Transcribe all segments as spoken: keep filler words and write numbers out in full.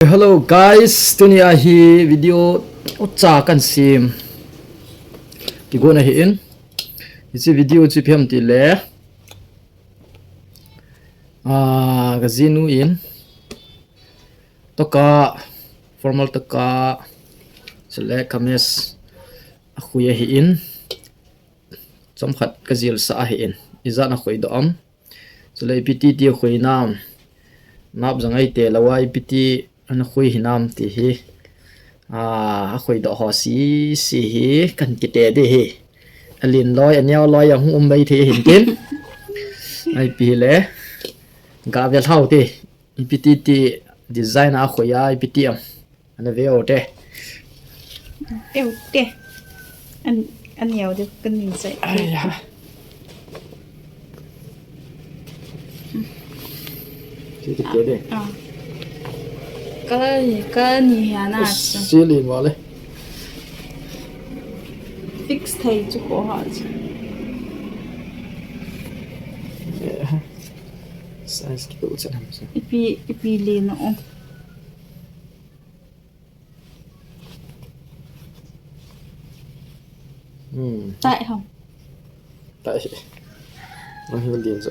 Hello guys, tuni a hi video ucha kan sim. Kigon ahi in. Hiche video chu ipi ham ti le, ah, ka jinu in toka, formal toka, chule kameez akhui ahi in. Chomkhat ka jilsah ahi in. Ijat a khuidoh am. Chule ipi ti ti khui nam. Nap jong eite lou a ipi ti ana khui hinam ti hi. Ah, akhuidoh ho sese hi kan kite ding ahi. Alen loi, aneo loi, ahung um mai thei hin tin. Ipi le. Ga ve lhau te. Ipi ti ti design a khui a, ipi ti am. Ana ve u te. Ve u te. An, aneo ding ka ning sai. Ai ya. Ti ti ke de. Ah. Ka ni, ka ni hi ana. Sili ma le. Fix thei chu ko ha chu. Size ki tu chan ham sa. Ipi, ipi le na o. Hmm. Tai ham. Tai. Ang hil din sa.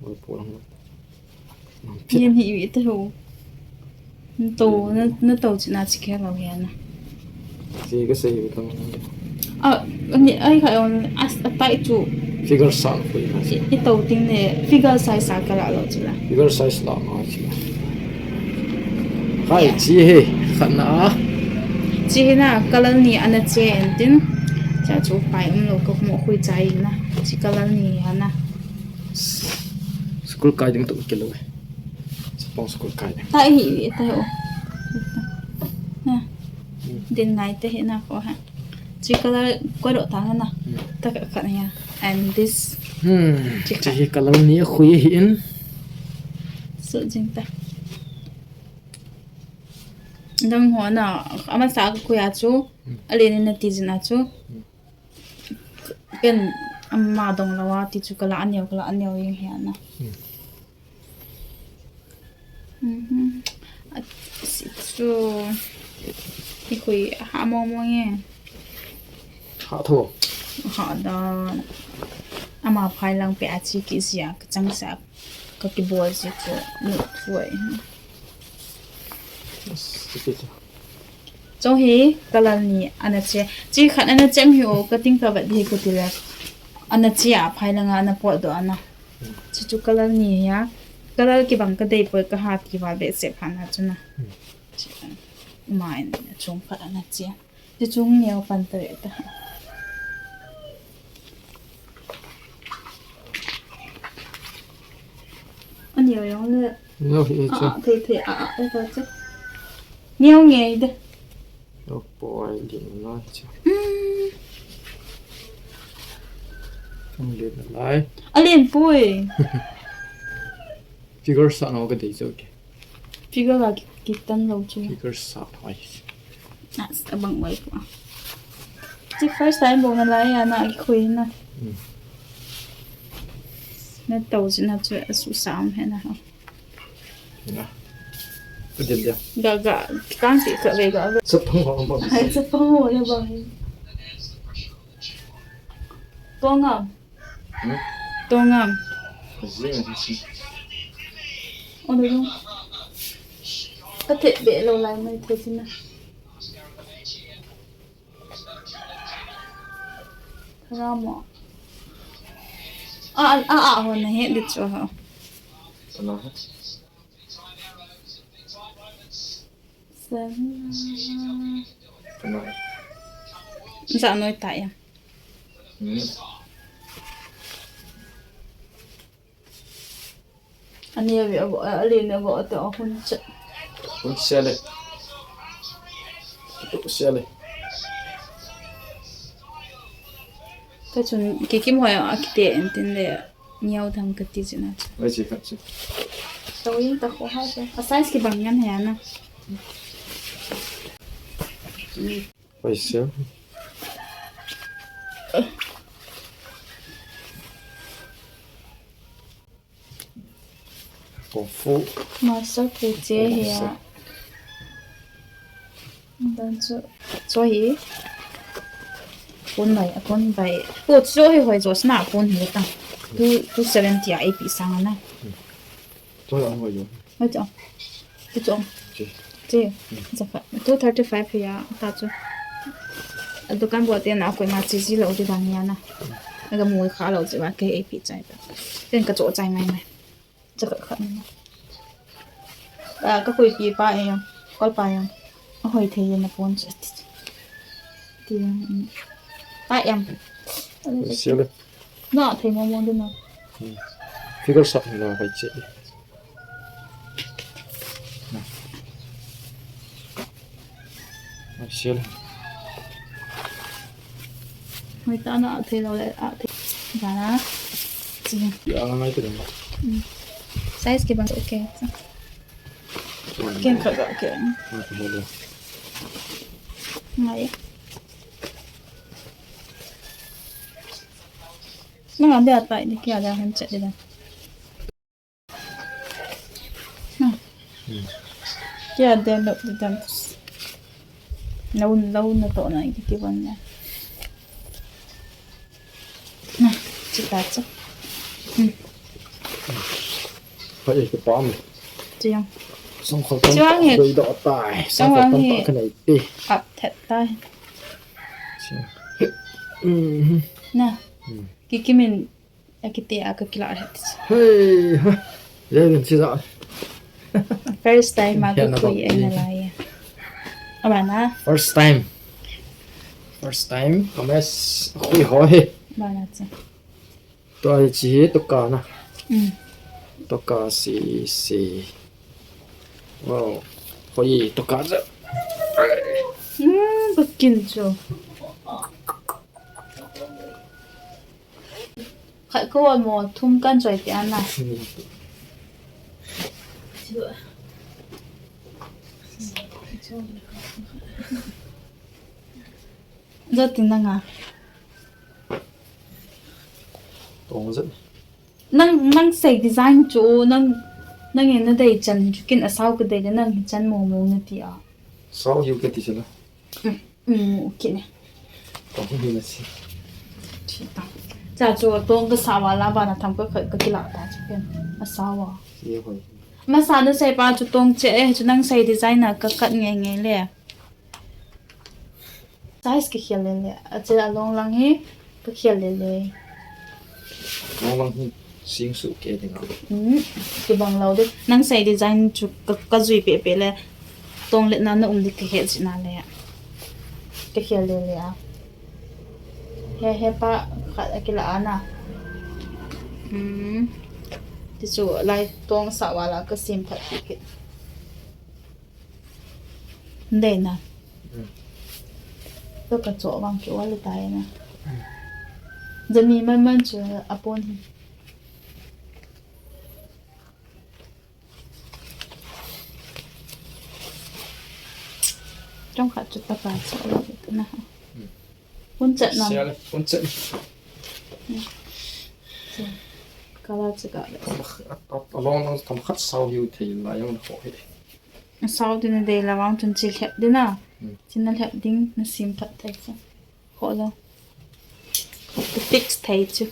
Ang pulang. Yan hi wi te ho. Nto, na, nato china chi khe lou hi ana. Chi ka sei hi tang. Ah, ani, ai ka on as a tai chu. Figure sang khui na. I, i to ting le figure size a ka la lou chu la. Figure size la ma chi la. Hai, chi hi, khat na a. Chi hi na, color ni ana che en tin. Cha chu pai um lou ka mo khui chai na. Chi color ni ana. School kai ding tu ke lou. Chapang school kai ding. Tai hi, tai o. Na. Din ngai te hi na ko ha. Chi color ko do ta na. Hmm. Ta ka ka ya. And this. Hmm. Chi ka. Chi hi color ni a khui hi in. Su jing ta. Dang ho na, ama sa ka khui a chu. Hmm. Alen na ti jin a chu. Hmm. Ken ama dong lou a ti chu ka la aneo, ka la aneo jeng hi ana. Hmm. Mhm. A, si chu. Hi khui ha mong mong e. Ha tho. Ha dan. Ama phai lang pe a chi ki sia, ka chang sa. Ka ki bol si chu. Nu thui. Yes, si chu. Chu hi color ni ana che. Chi khat ana chem hi o, ka ting ka vat hi ka ti le. Ana che a phai langa ana potdoh ana. Chi chu color ni hi a. Color kibang ka dei poi ka ha ti val behseh phat na chu na. Chi ma in chung khat ana che. Chi chung neo pan ta ve ta. Aneo jong le. Neo hi chu. Ah, thei thei, ah, ah, eh, ta chu. Neo nge de. Neo poi din na chu. Hmm. Ang len na lai. Alen poi. Figure sa no ka dei chu ke. Figure la ki, ki tan lou chu. Figure sa no ai. As abang wai ko. Chi first time bou na lai ana ki khui na. Hmm. Nato jin a chu asu sam he na ha. Na. Ka din dia. Ga ga, kang ti ka ve ga ve. Chapang ho bang. Hai, chapang ho le bang. Tong a. Hmm? Tong a. Jing a si. O de jong. Ka thet be lou lai mai thei jin a. Ramo. A, a, a, a, ho na he, dit chu ho. Sana ha? Sana. Sana. Za noi ta ya. Hmm. Ani avi avo, ali ne avo ate ahun che. Hun sele. Tu sele. Ka chun kikim hoi a kite en tin le niau tham ka ti china. Ai chi khat chi. Tawin ta kho ha se. A size kibang ngan he ana. Oi, siam. Kung fu. Master pu che hi a. Master. Dan chu, chu hi, pon vai, a pon vai. Pon chu hi hoi jo sna pon hi ta. Two, two seventy a eighty sang na. Chu ang hoi jo. Hoi jo. Chu chu. Chi. Chi. Za kha. Two thirty-five hi a ta chu. A dukan bo te na koima chi ji lo di dan hi a na. A ga mu kha lo chi ba ke eighty chai ta. Ten ka cho chai mai mai. Cha khat khat ni. A, ka khuipi pa e, kol pa e. A hoi thei na pon chu. Ti, mm. Pa em. Siale. Na, thei mo mo din na. Hmm. Figure sak ni la kai che. Na. Ai, sial. Hoi ta na thei lo le, a thei. Ba na. Chi. Ya, ngai te ding. Mm. Size kibang, okay. Ken ka ga, okay. Ngai te ding. Ngai. Nang ade atai ni kya da han chat de da. Hmm. Hmm. Kya de lo de dam. Lau, lau na to na ki ki ban na. Na, chi ta chu. Hmm. Hai, eh, ki pam. Chiang. Song khol tam. Chiang ta he. Doi do tai. Song khol tam hi ta ka nei ti. Ap thet tai. Chiang. Hmm. Na. Hmm. Ki ki min A kiti a ka kila het. Hey, ha. Levin si za. First time a ka khui ai na lai. Abana. First time. First time. Kames khui ho he. Bana cha. To ai chi to ka na. Mm. To ka si si. Wow. Hoi to ka za. Mm, ka kin chu. Khat ko mo thum kan choi ti ana. Zo tin nanga. Tong zet. Nang, nang sei design chu, nang, nang en na dei chan chu kin a sao ka dei le nang hi chan mo mo na ti a. Sao hiu ka ti sila. Mm, mm, okay ne. Tong hi na si. Chi ta. Cha chu tong ka sao a la ba na tham ka khat ka kila ta chu ken. A sao a. Ye hoi. Masa na sei pa chu tong che e, chu nang sei design a ka kat nge nge le. Size ka khel le le. A che a long lang hi ka khel le le. Long lang hi sing su ke ding a. Hmm, kibang lo de. Nang sei design chu ka, ka jui pe pe le. Tong le na na um di ka he chi na le. Ka khel le le a. He, he pa khat a kila ana. Hmm. Ti chu lai tong sa wala ka sim phat ki ki. Dei na. Hmm. To ka cho bang ki wali tai na. Hmm. Jani man man chu a pon hi. Chong khat chu ta ka cho lo ta na. Hmm. Hun chat na. Siale, hun chat. Hmm. Kala chu ka le. Tam khat, a, a, a long long tam khat sao hiu thei la yang ho he. Sao din a dei la vang chun chi lhep din a. Hmm. Chi na lhep ding na sim phat thei chu. Ho lo. Ka fix thei chu.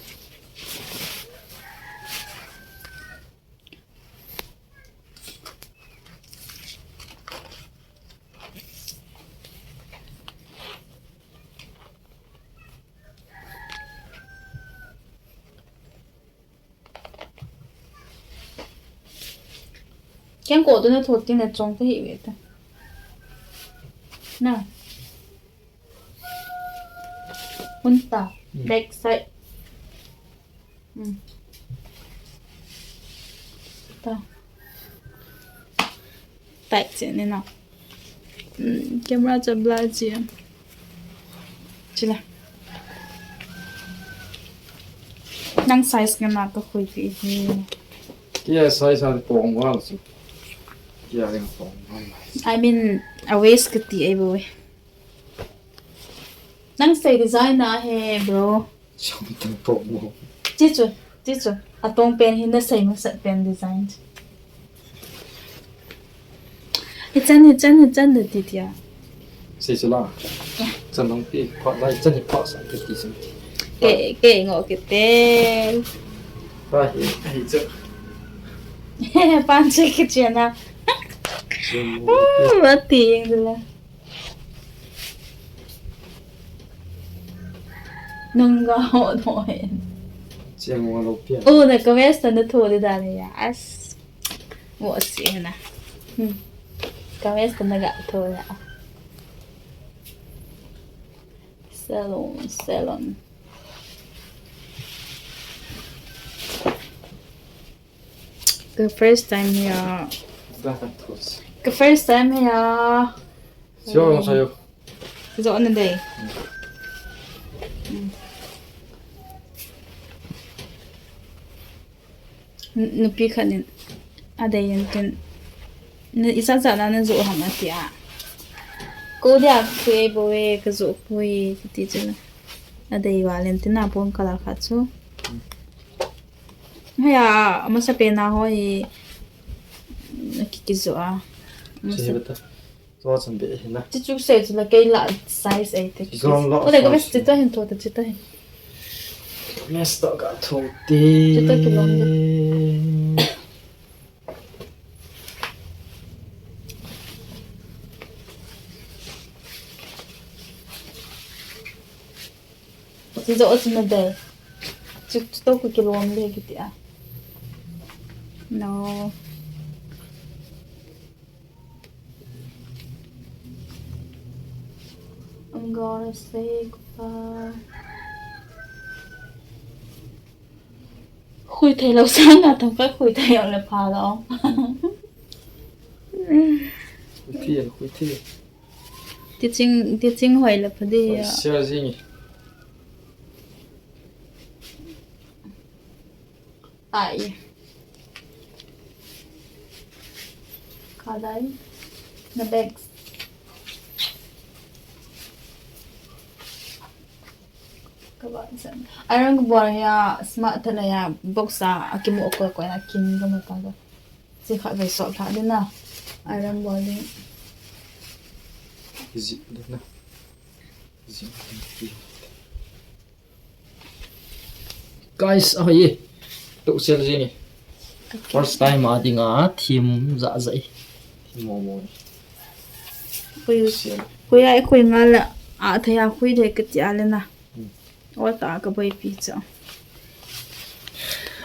Keng ko tu na thot tin na chong ta hi ve ta. Na. Hun ta. Hmm. Back side. Hmm. Ta. Tight che ni na. Hmm, camera cha blur che. Chila. Nang size nga na ka khui pi hi. Kia size a tong wal chu. Kia ring tong wal. I mean, a waist ka ti ai bo. Nang sei design na he, bro. Chi chu, chi chu. A tong pen hi na sei masat pen design chu. Hi chan, hi chan, hi chan de ti tia. Sei chu la. Chan nong pi pha lai chan hi pha sa ke ti sin. Ke, ke ngo ke te. Pa hi, hi chu. Pan che ke che na. Chin mo. Uh, ba ti la. Nung ga ho do he. Che mo lo pia. Oh, na ka vest na tho de da ne ya. As. Mo si na. Hmm. Ka vest na ga tho ya. Salon, salon. Ka first time ya. Ka first time ya. Sio, sio. Zo na dei. Nupi khat in a dei in tin, "Ijat jat na na zo ham?" a ti a. Ko dia khui bo e, ka zo poi, ka ti chu. A dei val in tin a pon kala khat chu. Haya, amasa pen a ho hi, a ki, ki zo a. Amasa. Chi bata. To chan be hi na. Chi chu sei chu la kei la size ei te. Zong lo. Ole ka size. Bes chi to hin to ta chi to hin. Mes to ka tho te. Chi to ki long de. Chi zo chi na de. Chi, chi to ku ki long le ki ti a. No. I'm gonna say goodbye. Khui thei lo sang a tam ka khui thei lo le pha lo. Khui thei, khui thei. Teaching, teaching hoi le pha di ya. Share jing. Ai. Kadai. Na bags. Ka ba san. Iron ka bol ya, smart tha la ya, box a, a kimu ko ko na kin ka ma ta ka. Si kha ve so tha de na. Iron bol ding. Zi de na. Zi. Guys, a hoi e. To sel jing e. First time a dinga thim ja ja e. Thim mo mo ni. Khui, sel. Khui ai khui nga la a thei a khui de ka ti a le na. Hmm. Ol ta ka boi pi cha.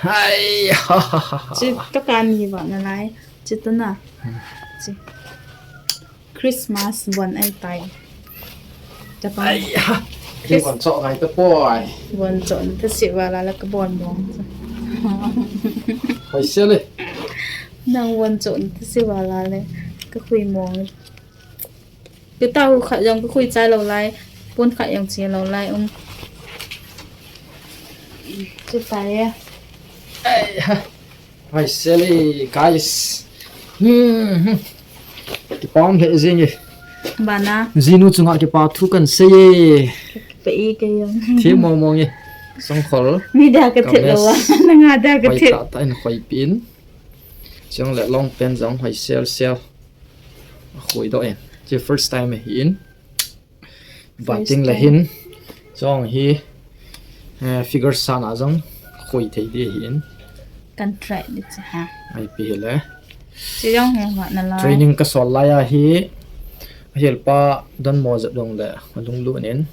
Hai, ha, ha, ha, ha. Chi ka ka ni ba na lai. Chi to na. Hmm. Chi. Christmas bon ai tai. Chapang. Ai ha. Chris- Bon cho ngai ta poi. Bon cho ta si va la la ka bon bon. Hoi se le. Nang bon cho ta si va la le. Ka khui mong. Ka ta hu khat jong ka khui chai lo lai. Pon khat jong chi lo lai um. Chu tai e. Ai ha. Hoi se le, guys. Hmm, hmm. Kipah le jing e. Bana. Jinu chunga kipa thu kan sei e. Kipa e kei jong. Thim mo mo nge. Songkhol. Mi da ka thim lo a. Nanga da ka thim. Hoi ta ta in hoi pin. Jong le long pen jong hoi sel sel. Hoi do e. Chi first time e hin. Bating la hin. Jong hi, eh, figure san a jong khui thei di hin. Kan try di cha ha. Ai pi hi le. Chi jong hi ma na la. Training ka sol lai a hi. Hil pa don mo jep dong le. Lung lu nin.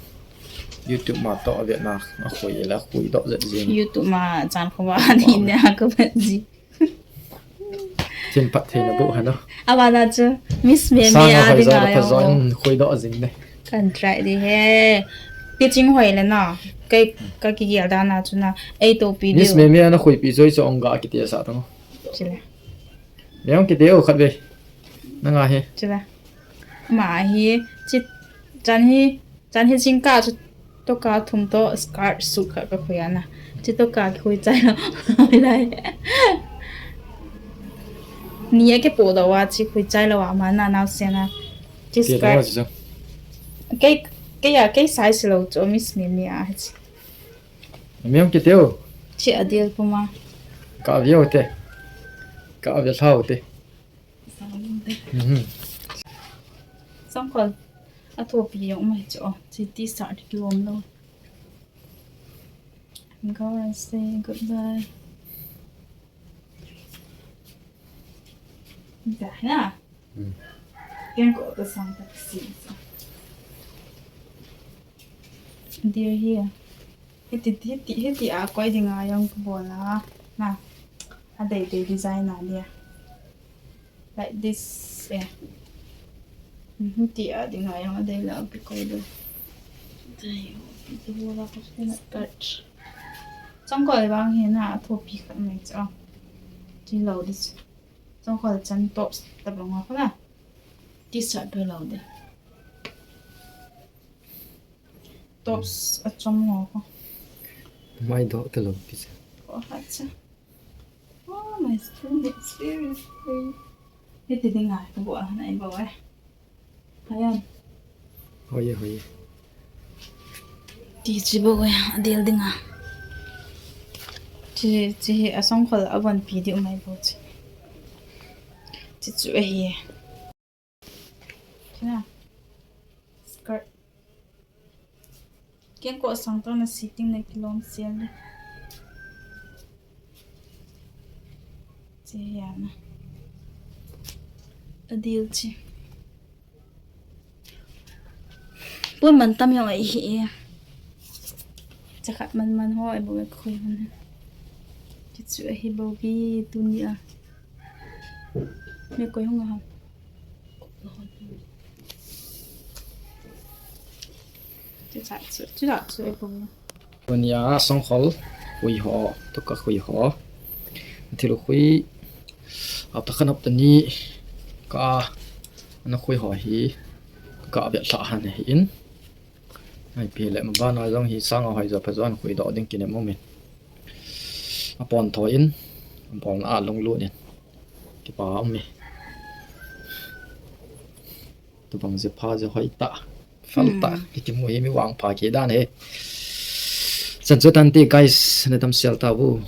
YouTube ma to a vet na. A khui le khui do jep jing. YouTube ma chan kho ba ni na ko ba ji. Thin phat thei na bu hano. Abana chu Miss Meme a ding a jong. Khui do jing ne. Kan try di he. Teaching hoi le na. Kai ka kigel da na chu na. Ei to pi di. Miss Meme na khui pi joi chu ong ga kiti sa tang. Chile. Meong kiti o khat ve. Na nga he. Chile. Ma hi chi chan hi Chan hi jingkah chu toka thum to skirt suit khat ka khui ana. Chi toka khui chai lo. Lai. Ni a ke po do wa chi khui chai lo wa ma na nau se na. Chi skirt. Kei, kei a, kei size lo chu Miss Mimi a chi. Miong ke teo. Chi a deal puma. Ka vio te. Ka vio thau te. Mhm. Songkhol. Athopi jong mai chu. Chi T-shirt kilom lou. Go and say goodbye. Dah na. Hmm. Kengkoh toh sang tak si. Dear here. Hiti, hiti, hiti a koi dinga jong kabol a. Na. Adei dei design a dia. Like this, eh. Hiti a dinga jong adei la kikoi dei. Dei, hiti bola ka skirt. Songkhol vang hi na athopi khat mai chu. Chi lou ding chu. Songkhol chan tops tabang ho na. T-shirt pe lou ding. Tops achom ho ko. Mai doh talou kicha. Oh, acha. Oh, my skin is very free. Hiti dinga kabol a na ibol e. Ayan. Hoi e, hoi e. Ti chi bou e, adel dinga. Chi, chi hi asongkhol avonpi di umai bou chi. Chi chu ahi. Chuna. Skirt. Kengkoh sang toh na sitting na kilom sel le. Chi hi ana. Adel chi. Pun man tam jong ahi e. Chakhat man man ho e bou e khui hon. Kichu ahi bou vi tunia. Me koi hung ham. Chucha chu, chucha chu e bou. Tunia songkhol khui ho, tuka khui ho. Thil khui, hapta khat hapta ni ka ana khui ho hi, ka vet lha han ahi in. Ai pi le ma bana jong hi sang a hoi jo pha jon khui doh ding kinem um in. Apon tho in, apon a lunglut in. Kipa um e. Tubang je pha je hoi ta. Fel ta. Hmm. Kimu hi mi vangpha kei dan e. Chan chu tante guys, na damsel tauvo.